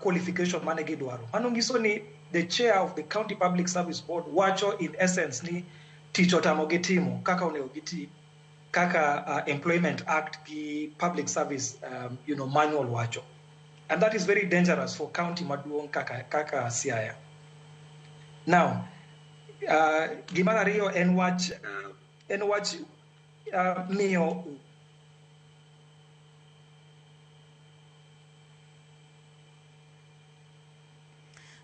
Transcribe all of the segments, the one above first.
Qualification mane gidwaro. Mano nyiso ni the chair of the County Public Service Board wacho in essence ni tich otamogi timo kaka onego giti kaka Employment Act gi Public Service manual wacho. And that is very dangerous for county maduong' kaka Siaya. Now, gimar ariyo en wach miyo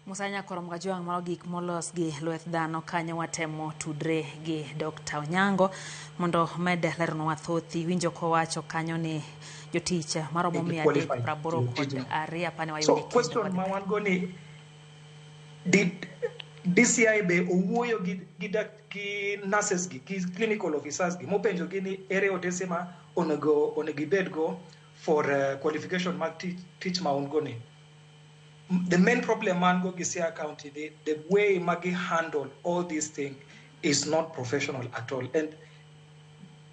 Musa Nyakoro Kajwang' mano gik molos gi lwet dhano kanyo watemo tudre gi Dr. Onyango mondo med leronwa thoth. Iwinjo kowacho kanyo ni jotich maromo 382 apani wayude. So question ma wan go ni did DCI be owuoyo gi nurses gi clinical officers gi mopenjo gi ni ere otese ma onego ibed go for qualification mag tich ma un go ni? The main problem man go gi Siaya County, the way magi handle all these things is not professional at all. And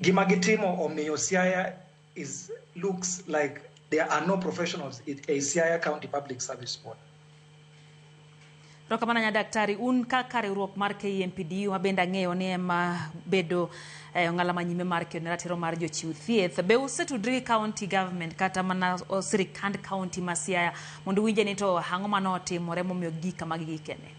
gima gitimo omiyo Siaya is looks like there are no professionals in a Siaya County Public Service Board. Erokamano nya daktari, un kaka riwruok mar KMPDU ma bende ang'eyo ni ema bedo ong'ala manyime mar kedo ne ratiro mar jochiw thieth, be usetudri gi county government kata mana sirikand county ma Siaya mondo uwinje ni to ang'o manotimore momiyo gik kama gikene?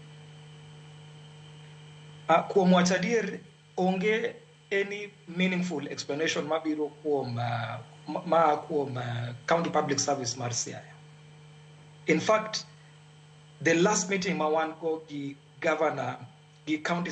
Kuom wacho adier, onge any meaningful explanation mabiro kuom ma kuom County Public Service mar Siaya. In fact, the last meeting ma wan go gi governor gi county